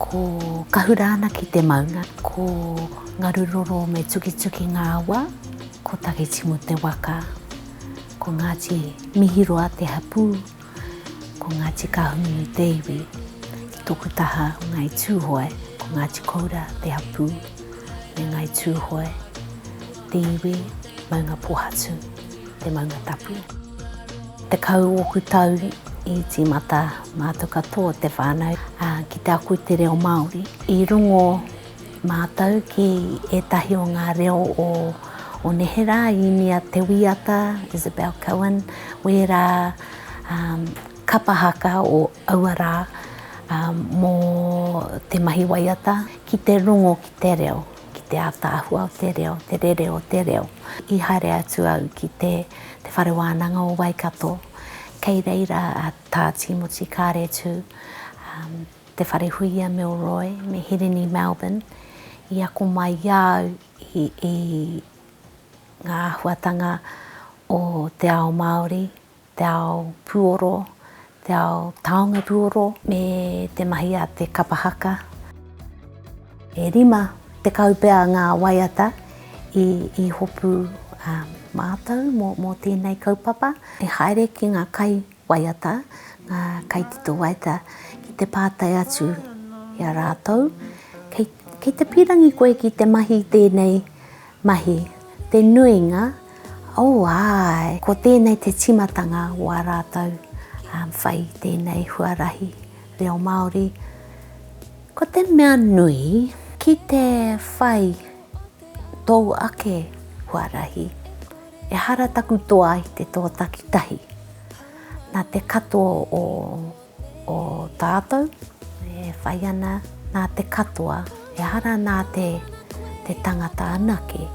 Ko Kahurānaki te maunga, ko Ngaruroro me Tukituki ngā awa, ko Takitimu te waka, ko Ngāti Mihiroa te hapū, ko Ngāti Kahungunu te iwi. Ki tōku taha o Ngāi Tūhoe, ko Ngāti Koura te hapū, me Ngāi Tūhoe te iwi, Maungapōhatu te maunga tapu. 10 ōku tau i tīmata mātou katoa te whānau ki te ako i te reo Māori. I rongo mātou ki ētahi o ngā reo o, o neherā, Īnia Te Wīata, Isabel Cohen, wērā um, kapa haka o aua rā um, mō te mahi waiata, ki te rongo ki te reo, ki te ātaahua o te reo, te rere o te reo. I haere atu au ki te, te Whare Wānanga o Waikato, kei reira a Tā Tīmoti Kāretu, um, Te Wharehuia Milroy me Hirini Melbourne i ako mai i a au i, i ngā āhuatanga o te ao Māori, te ao puoro, te ao taonga puoro me te mahi a te kapa haka. E 50 pea ngā waiata i, i hopu mātou mō, mō tēnei kaupapa. E haere ki ngā kai waiata, ngā kaitito waiata, ki te pātai atu i a rātou, kei, kei te pīrangi koe ki te mahi i tēnei mahi? Te nuinga, oh āe, ko tēnei te tīmatanga o ā rātou um, whai i tēnei huarahi reo Māori. Ko te mea nui, ki te whai tōu ake huarahi, Ehara taku toa i te toa takitahi. Nā te katoa o, o tātou e whai ana, nā te katoa, ehara nā te, te tangata anake.